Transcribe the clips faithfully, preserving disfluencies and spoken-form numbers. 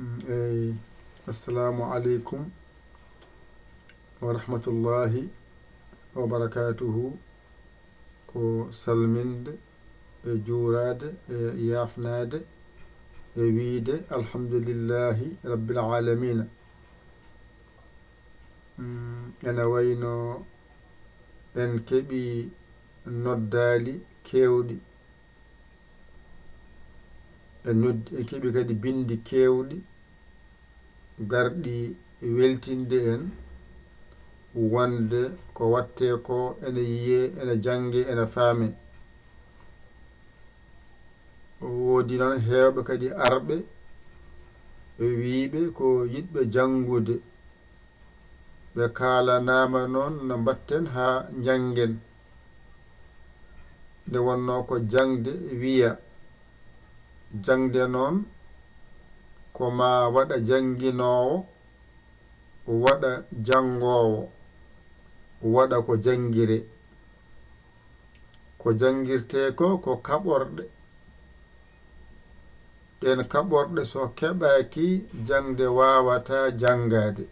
Eyi, assalamu aleykum wa rahmatullahi wa barakatuhu. Ko salminde e juuraade e yaafnaade e wiyde alhamdulillahi rabbil alamina. Mm, ene wayno en keɓi noddaali keewɗi. En noddi, en keɓi kadi binndi keewɗi garɗi weltinde en wonde ko waɗtee ko ene yiyee, ene janngee, ene faamee. Woodi noon heewɓe kadi arɓe, ɓe wiyɓe ko yiɗɓe janngude. Ɓe kaalanaama noon no mbaɗten haa njanngen. Nde wonnoo ko jaŋde wiya. Jaŋde noon ko maa waɗa jannginoowo, waɗa janngoowo, waɗa ko janngiree. Ko janngirtee ko, ko kaɓorɗe. Ɗeen kaɓorɗe so keɓaaki, jaŋde waawataa janngaade.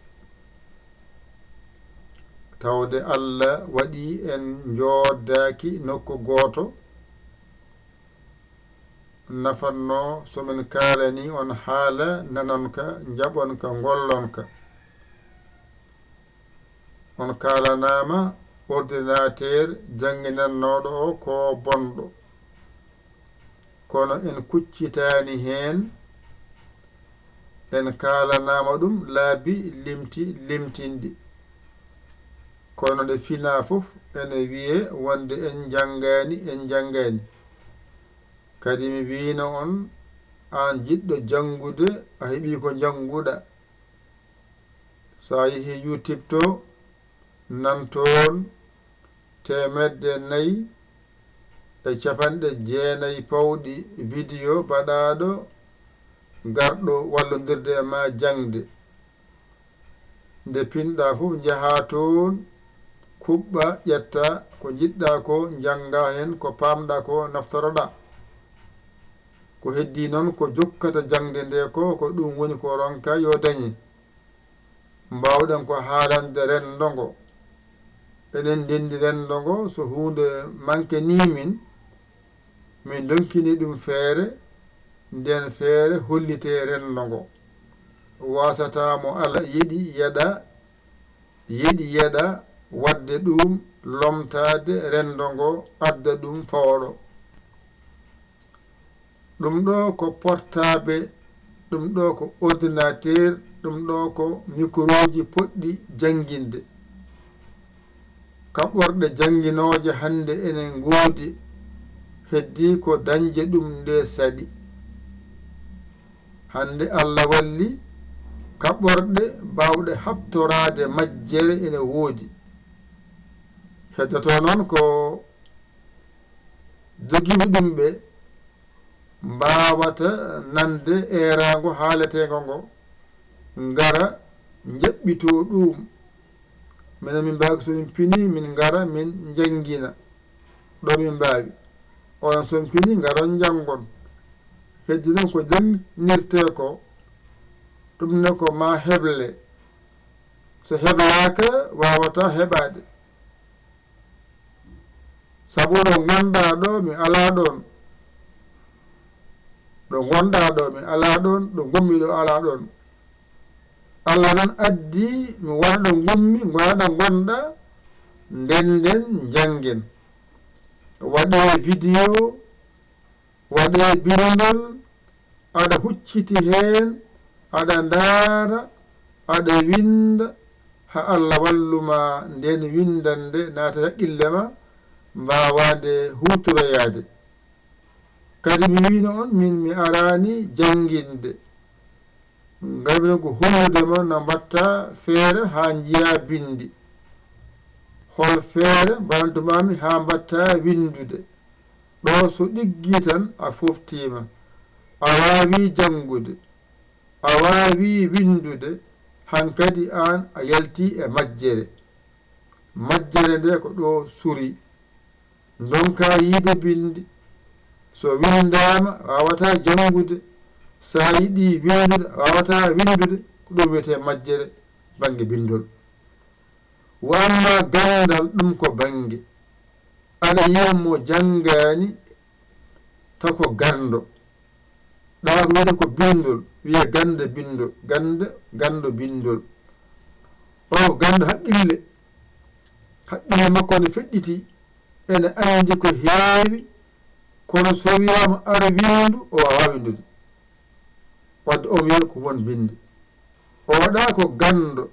Tawde Alla waɗii en njooɗdaaki nokku gooto, nafatnoo so min kaalanii on haala, nanon ka, njaɓon ka, ngollon ka. On kaalanaama ordinateur jannginannooɗo o ko bonɗo. Kono en kuccitaani heen, en kaalanaama ɗum laabi limti limtinɗi. Kono nde finaa fof ene wiyee wonde en njanngaani, en njanngaani. Kadi mi wiyno on, aan jiɗɗo janngude, a heɓii ko njannguɗaa. So a yehii YouTube to, nan toon teemedde nayi e capanɗe jeenayi pawɗi video baɗaaɗo garɗo wallondirde e ma jaŋde. Nde pinɗaa fof, njahaa toon, kuɓɓaa, ƴettaa ko njiɗɗaa ko, njanngaa heen ko paamɗaa ko, naftoroɗaa. Ko heddii noon ko jokkata jaŋde nde ko, ko ɗum woni ko ronkaa yo dañe. Mbaawɗen ko haalande renndo ngo. Eɗen ndenndi renndo ngo, so huunde mankenii min, min ndonkini ɗum feere, ndeen feere hollitee renndo ngo. Waasataa mo Alla yeɗi yeɗa, yeɗi yeɗa waɗde ɗum, lomtaade renndo ngo, adda ɗum fawɗo. Ɗum ɗo ko portable, ɗum ɗo ko ordinateur, ɗum ɗo ko microji poɗɗi jannginde. Kaɓorɗe jannginooje hannde ene ngoodi, heddii ko dañde ɗum nde saɗi. Hannde Alla walli, kaɓorɗe baawɗe haɓtoraade majjere ene woodi. Heddotoo noon ko jogiiɓe ɗum ɓe mbaawata nande eeraango haaleteengo ngo, ngara njaɓɓitoo ɗum. Minen min mbaawi, so min pinii, min ngara, min njanngina ɗo min mbaawi. Onon so on pinii, ngaron njanngon. Heddi noon ko jannginirtee ko, ɗum ne ko maa heble. So heblaaka, waawataa heɓaade. Sabu ɗo ngonɗaa ɗo, mi alaa ɗoon. Ɗo ngonɗaa ɗo, mi alaa ɗoon. Ɗo ngonmi ɗo, alaa ɗoon. Alla noon addi mi wona ɗo ngonmi, ngona ɗo ngonɗaa, ndennden, njanngen. Waɗee vidéo, waɗee binndol, aɗa hucciti heen, aɗa ndaara, aɗa winnda, haa Alla wallu ma ndeen winndannde naata e haqqille ma, mbaawaa nde huutoroyaade. Kadi mi wiyno on, min mi araani jannginde. Ngam ko hollude ma no mbaɗtaa feere haa njiyaa binndi. Hol feere mbaɗantu-maa-mi haa mbaɗtaa winndude? Ɗo so ɗiggii tan a foftiima. A waawii janngude. A waawii winndude. Hankadi aan a yaltii e majjere. Majjere nde ko ɗo suri. Ndonkaa yiyde binndi. So winndaama, waawataa janngude. So a yiɗi winndude, a waawataa winndude, ko ɗum wiyetee majjere bannge binndol. Wa amma ganndal, ɗum ko bannge. Aɗa yiya mo janngaani, taw ko ganndo. Ɗa ko wiyetee ko binndol, wiya gannde binndol, gannde, ganndo binndol. O ko ganndo haqqille. Haqqille makko ne feɗɗiti, ene anndi ko heewi, kono so wiyaama ara winndu, o waawaa winndude. Wadde o wiya ko won binndi. O waɗa ko ganndo.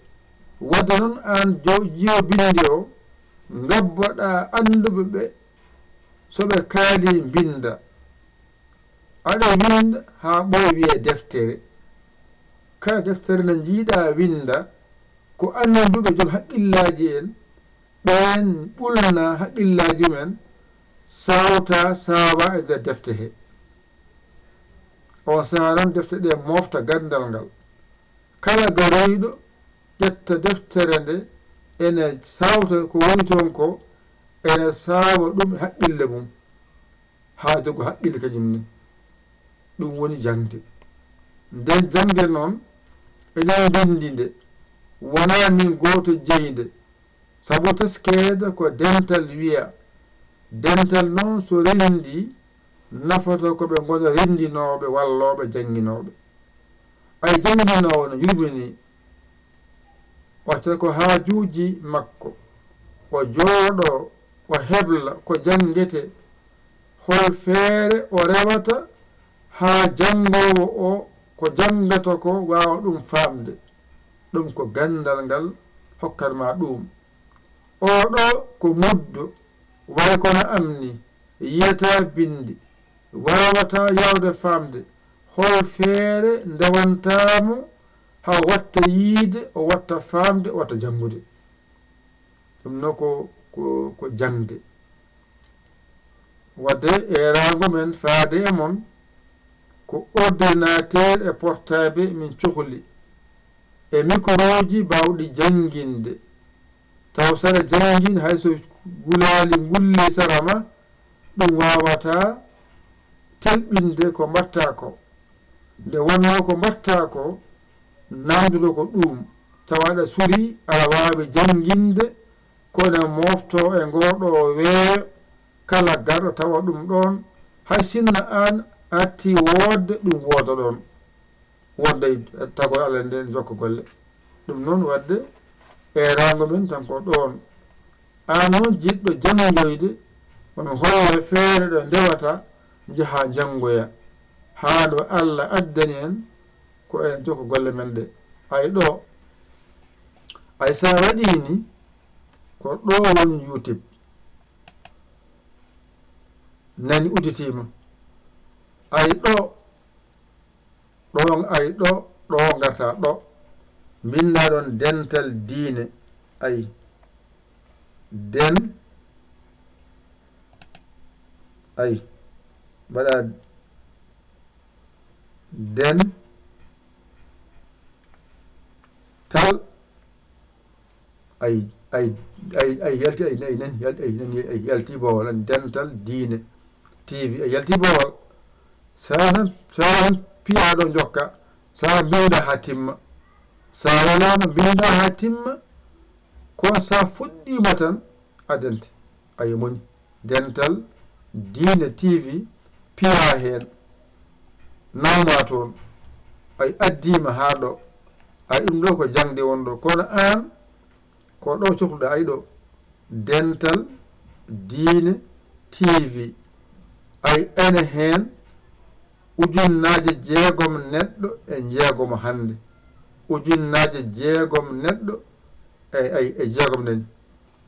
Wadde noon aan jo-, jiwo binndi o, ngabboɗaa annduɓe ɓe, so ɓe kaali mbinnda. Aɗa winnda haa ɓooya wiye deftere. Kala deftere nde njiiɗaa winnda, ko annduɓe joom haqqillaaji en, ɓeen ɓulna haqqillaaji mumen, sawta sawa e nder defte he. On saha noon defte ɗe mofta ganndal ngal. Kala garoyɗo ƴetta deftere nde, ene sawta ko woni toon ko, ene sawa ɗum e haqqille mum, haa jogo haqqille kañum ne. Ɗum woni jaŋde. Nden jaŋde noon, eɗen mbinndi nde, wonaa min gooto jeyi nde, sabu teskeede ko dental wiya. Dental noon so renndii, nafata ko ɓe ngona renndinooɓe, wallooɓe, jannginooɓe. Ay jannginoowo no yurminii, o watta ko haajuuji makko, o jooɗoo, o hebla ko janngetee, hol feere o rewata haa janngoowo o ko janngata ko waawa ɗum faamde. Ɗum ko ganndal ngal hokkat ma ɗuum. Oo ɗoo ko muddo, way kono am ni, yiyataa binndi, waawataa yaawde faamde, hol feere ndewantaa mo haa o watta yiyde, o watta faamde, o watta janngude. Ɗum noon ko, ko, ko jaŋde. Wadde eeraango men faade e mon, ko ordinateur e portable min cohli, e mikrooji baawɗi jannginde. Taw saɗa janngin hay so gulaali ngulli sara ma, ɗum waawataa telɓinde ko mbaɗtaa ko. Nde wonnoo ko mbaɗtaa ko, naamnduɗo ko ɗuum, tawa aɗa surii, aɗa waawi jannginde, ko ene mooftoo e ngoo ɗoo weeyo, kala garɗo tawa ɗum ɗoon, hay sinno aan artii woodde, ɗum wooda ɗoon. Wonde tago Allah nden jokka golle. Ɗum noon wadde eeraango men tan ko ɗoon. Aan noon jiɗɗo janngoyde, on holla feere ɗo ndewata, njaha njanngoya. Haa ɗo Allah addani en, ko en jokka golle men ɗe. Ay ɗo, ay sa waɗi ni, ko ɗo woni YouTube. Nani udditima. Ay ɗo, ɗo, ay ɗo, ɗo ngarta ɗo. Mbinda ɗon dental diine. Ay. Den. Ay. Mbaɗa den. Tal. Ay, ay, ay, ay yalti, ay, ay nani, yalti, ay nani, ay yalti bowal, an dental diine T V, ay yalti bowal. Sa tan, sa tan piya ɗo jokka, sa mbinda ha timma. Sa welama mbinda ha timma, ko sa fuɗɗima tan, a dente. Ay moni. Dental Diine T V piya heen, nawma toon, ay addiima haa ɗo, ay ɗum ɗo ko jaŋde won ɗo, kono aan ko ɗo cohluɗa, ay ɗo, Dental Diine T V, ay ene heen ujunnaaje jeegom neɗɗo e jeegom hannde, ujunnaaje jeegom neɗɗo e, ay, e jeegom nani.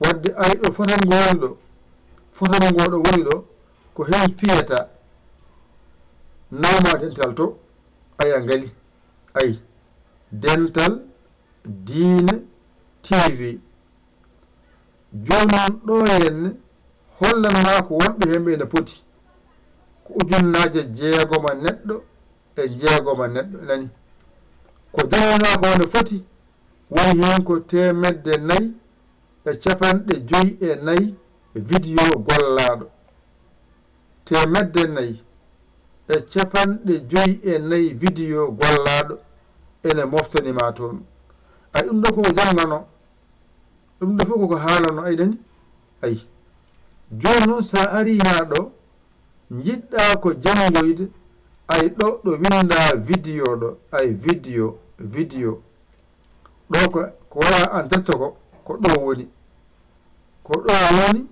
Wadde ay ɗo fotango woni ɗo, fotango ɗo woni ɗo, ko heen piyata. Nawma dental to, ay a ngali, ay, Dental Diine T V. Jooni noon ɗo henne hollanmaa ko wonɓe heen ɓe ene poti. Ko ujunnaaje jeegoma neɗɗo e jeegoma neɗɗo nani. Ko jannginaa ko ene foti, woni heen ko teemedde nayi e capanɗe joyi e nayi vidéo gollaaɗo. Teemedde nayi e capanɗe joyi e nayi video gollaaɗo ene moftani ma toon. Ay, ɗum ɗo koko janngano, ɗum ɗo fof koko haalano, ay nani? Ay. Jooni noon, so a arii haa ɗo, njiɗɗaa ko janngoyde, ay, ɗo, ɗo winndaa video ɗo, ay, video, video. Ɗo ko, ko wala en direct ko, ko ɗo woni. Ko ɗo woni,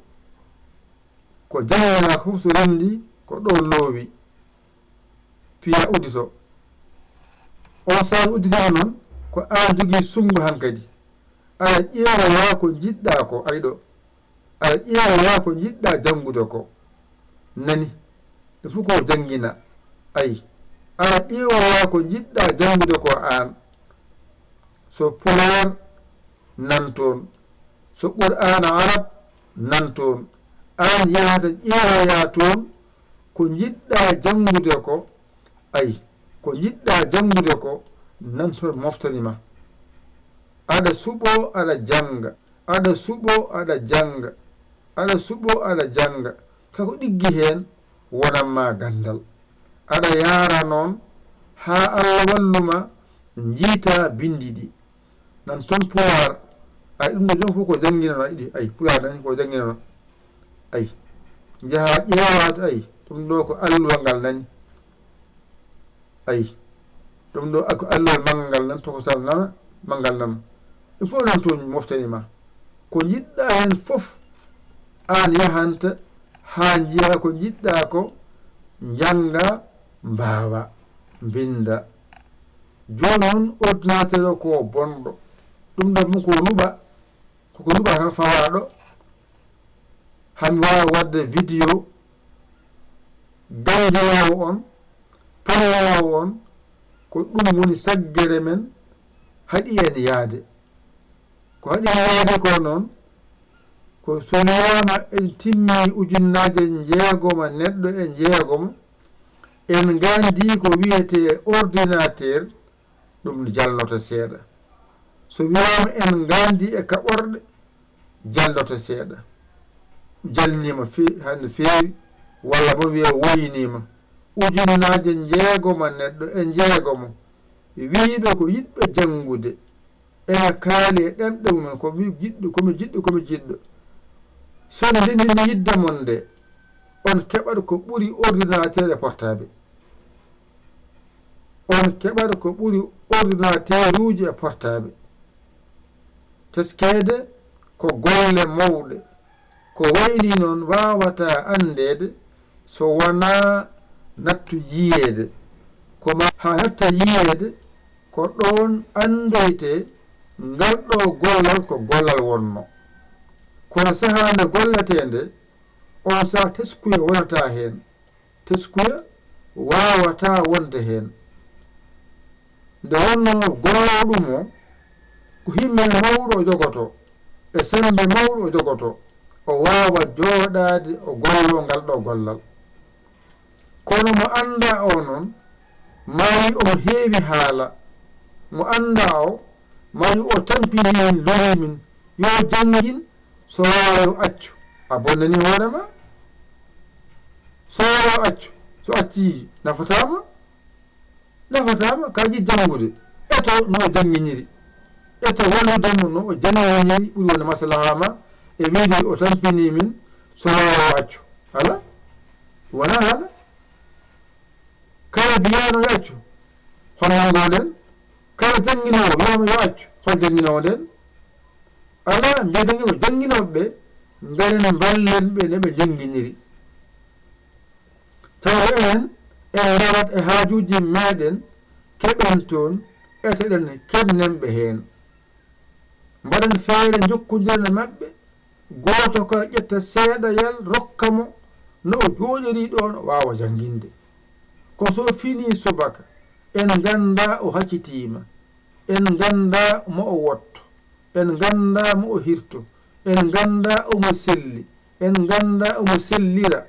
ko jannginaa ko fof so renndii, ko ɗo loowi. Piya uddito. On saa'i udditino noon, ko aan jogii sunngo hankadi. Aɗa ƴeewoya ko njiɗɗaa ko, ay ɗo. Aɗa ƴeewoya ko njiɗɗaa janngude ko. Nani? Ɗum fof ko janngina. Ay. Aɗa ƴeewoya ko njiɗɗaa janngude ko aan. So Pulaar, nan toon. So Qur'aana Arab, nan toon. Aan yahata ƴeewoya toon ko njiɗɗaa janngude ko. Ay, ko njiɗɗaa janngude ko, nan toon moftani ma. Aɗa suɓoo, aɗa jannga. Aɗa suɓoo, aɗa jannga. Aɗa suɓoo, aɗa jannga. Kako ɗiggi heen, wonan ma ganndal. Aɗa yaara noon haa Alla wallu ma njiita binndi ɗi. Nan toon Pulaar, ay, ɗum ɗo joom fof ko jannginano, ay, ɗi, ay, Pulaar nani ko jannginano. Ay, njaha ƴeewa, ay, ɗum ɗo ko alluwa ngal nani. Ay, ɗum ɗo ko alluwa manngal ngal nan, tokosal nana, manngal nana. Ɗum fof nan toon moftani ma. Ko njiɗɗaa heen fof, aan yahanta haa njiya ko njiɗɗaa ko, njannga, mbaawa, mbinnda. Jooni noon ordinateur o ko bonɗo. Ɗum ɗo mum ko luɓa, koko luɓa tan fawaa ɗo. Hami waawa waɗde video ganndinoowo on, pamnoowo on, ko ɗum woni saggere men haɗi en yahde. Ko haɗi en yahde ko noon, ko so wiyaama en timmii ujunnaaje njeegoma neɗɗo e njeegoma, en nganndii ko wiyetee ordinateur, ɗum jalnoto seeɗa. So wiyaama en nganndii e kaɓorɗe, jalnoto seeɗa. Jalniima fe-, hande feewi, walla boom wiya woyniima. Ujunnaaje njeegoma neɗɗo e njeegoma wiiɓe ko yiɗɓe janngude. Ena kaali e ɗemɗe mumen, ko mi jiɗɗo, ko mi jiɗɗo, ko mi jiɗɗo. So ndendini yidde mon nde, on keɓat ko ɓuri ordinateur e portable. On keɓat ko ɓuri ordinateuruuji e portable. Teskeede ko golle mawɗe. Ko wayi nii noon waawataa anndeede so wonaa nattu yiyeede. Ko ma haa natta yiyeede, ko ɗoon anndoytee ngal ɗoo gollal ko gollal wonnoo. Kono sahaa nde golletee nde, oon sahaa teskuya wonataa heen. Teskuya waawataa wonde heen. Nde wonnoo golloowo ɗum o, ko himmel mawɗo o jogotoo, e semmbe mawɗo o jogotoo, o waawa jooɗaade o golloo ngal ɗoo gollal. Kono mo anndaa o noon, maayi omo heewi haala. Mo anndaa o, maayi o tampini min, lorii min, yo janngin, so waawaa yo accu. A bonnanii hoore ma. So waawaa yo accu, so accii nafataa ma. Nafataa ma, ka jiɗ janngude. Eto no o jannginiri. Eto wallude mo no o jannginiri ɓuri wonde maslaha ma e wiide o tampini min so waawaa o accu. Alaa? Wonaa haala. Kala biyaano yo accu, hol nanngo nden? Kala jannginoowo wiyaama yo accu, hol jannginoowo nden? Alaa, mbiyeten ko jannginooɓe ɓe, ngaren mballen ɓe no ɓe njannginiri. Tawa enen, en ndarat e haajuuji meeɗen, keɓen toon, etoɗen keɓnen ɓe heen. Mbaɗen feere njokkondiren e maɓɓe, gooto kala ƴetta seeɗayal rokka mo, no o jooɗiri ɗoon o waawa jannginde. Ko so finii subaka, en nganndaa o haccitiima, en nganndaa mo o wotto, en nganndaa mo o hirto, en nganndaa omo selli, en nganndaa omo sellira.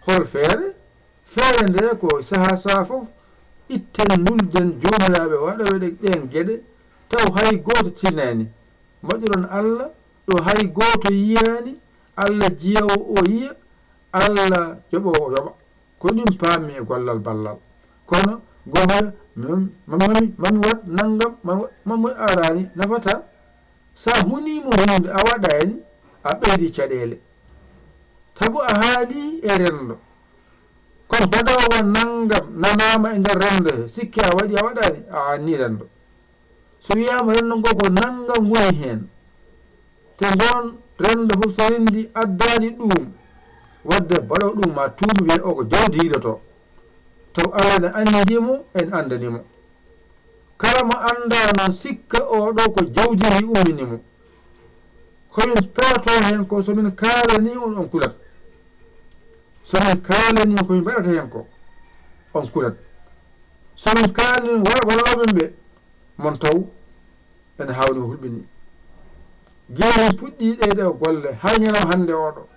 Hol feere? Feere nde ko sahaa sahaa fof, itten nulden Joomiraaɓe waɗooɓe ɗeen geɗe, taw hay gooto tinaani. Mbaɗiron Alla ɗo hay gooto yiyaani, Alla jiyoowo o yiya, Alla joɓoowo o yoɓa. Ko ɗum paammi e gollal ballal. Kono gooto mami, mami, mami waɗ nanngam, mami waɗ, mami waɗ araani nafata. So a huniima huunde, a waɗaani, a ɓeydi caɗeele. Sabu a haalii e renndo. Kono baɗoowo nanngam nanaama e nder renndo he, sikki a waɗi, a waɗaani, a annii renndo. So wiyaama renndo ngo ko nanngam woni heen, te ngoon renndo fof so renndi addaani ɗum, wadde baɗoowo ɗum ma tuumu wiyee o ko jawdi yiilotoo. Taw Allah ne anndi mo, en anndani mo. Kala mo anndaa noon sikka oo ɗoo ko jawdi ndi ummini mo. Ko min pewatoo heen ko so min kaalanii on, on kulat. So min kaalanii ko min mbaɗata heen ko, on kulat. So min kaalanii wala-, wallooɓe ɓe, mon taw ene haawnii ko hulɓinii. Gila min puɗɗii ɗee ɗoo golle, haa ñalawma hannde oo ɗoo,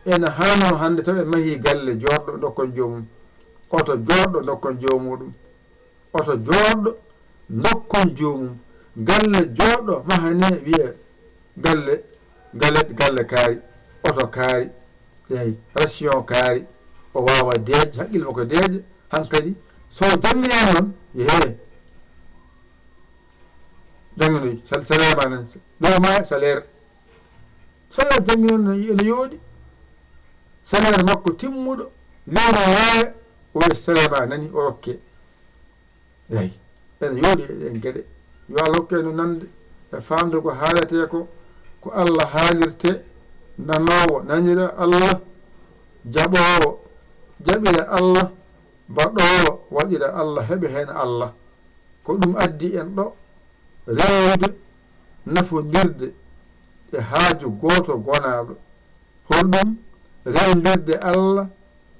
ene haanoo hannde taw en mahii galle jooɗɗo ndokkon joomum, oto jooɗɗo ndokkon joomum ɗum. Oto jooɗɗo ndokkon joomum, galle jooɗɗo mahanee wiyee galle, galle, galle kaari, oto kaari, eey, ration kaari, o waawa deeƴ, haqqille makko deeƴa, hankadi so jannginaama noon, yehee, jannginoy, sal-, salaire ma nan, ɗo ma salaire. Salaire janngi noon ene yooɗi. Salaire makko timmuɗo, lewru waawe, o wiya salaire ma nani, o rokke. Eey, ene yooɗi e ɗeen geɗe. Yo Allah hokke no nande e faamde ko haaletee ko, ko Allah haalirte, nanoowo nanira Allah, jaɓoowo jaɓira Allah, baɗoowo waɗira Allah, heɓa heen Allah. Ko ɗum addi en ɗo, rewrude nafondirde e haaju gooto gonaaɗo. Holɗum? Rewdirde Allah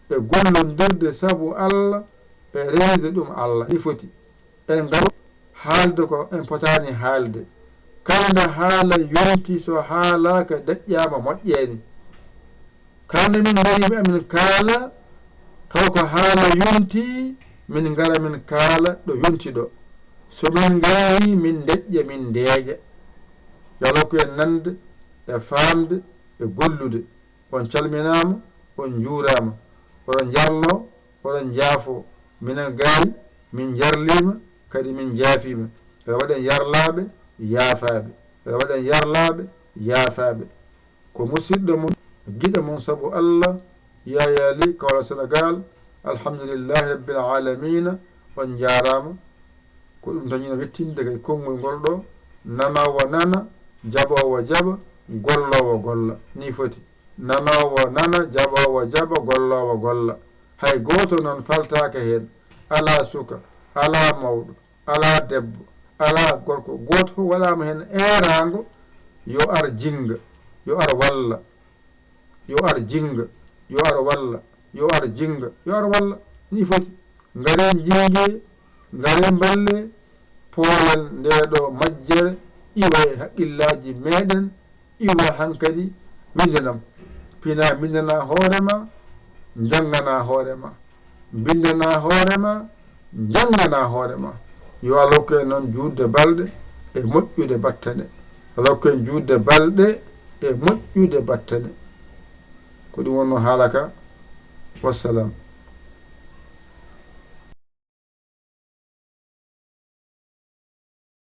e gollondirde sabu Allah e rewirde ɗum Allah. Ni foti. En ngal haalde ko en potaani haalde. Kala nde haala yonti, so haalaaka deƴƴaama moƴƴeeni. Kala nde min ngari, amin kaala, taw ko haala yonti, min ngara min kaala ɗo yonti ɗo. So min ngari, min deƴƴa, min deeƴa. Yo Allah hokku en nande e faamde e gollude. On calminaama, on njuuraama. Oɗon njarloo, oɗon njaafoo. Minen gaayi, min njarliima, kadi min njaafiima. Yo waɗen yarlaaɓe, yaafaaɓe. Yo waɗen yarlaaɓe, yaafaaɓe. Ko musidɗo mon, giɗo mon sabu Allah, Yaya Ly, Kaolack, Sénégal. Alhamdulillahi Rabbil Alamina, on njaaraama. Ko ɗum tan ina wettinde kay konngol ngol ɗo, nanoowo nana, jaɓoowo jaɓa, golloowo golla. Ni foti. Nanoowo nana, jaɓoowo jaɓa, golloowo golla. Hay gooto noon faltaaka heen. Alaa suka, alaa mawɗo, alaa debbo, alaa gorko. Gooto fof waɗaama heen eeraango, yo ar jinnga, yo ar walla, yo ar jinnga, yo ar walla, yo ar jinnga, yo ar walla. Ni foti. Ngaree njinnge, ngaree mballee, poolen ndee ɗo majjere, iwa e haqqillaaji meeɗen, iwa hankadi mbinndanam. Pina mbinndana hoore ma, njannganaa hoore ma. Mbinndanaa hoore ma, njannganaa hoore ma. Yo Allah hokku en noon juutde balɗe e moƴƴude battane. Allah hokku en juutde balɗe e moƴƴude battane. Ko ɗum wonnoo haala ka. Wassalam.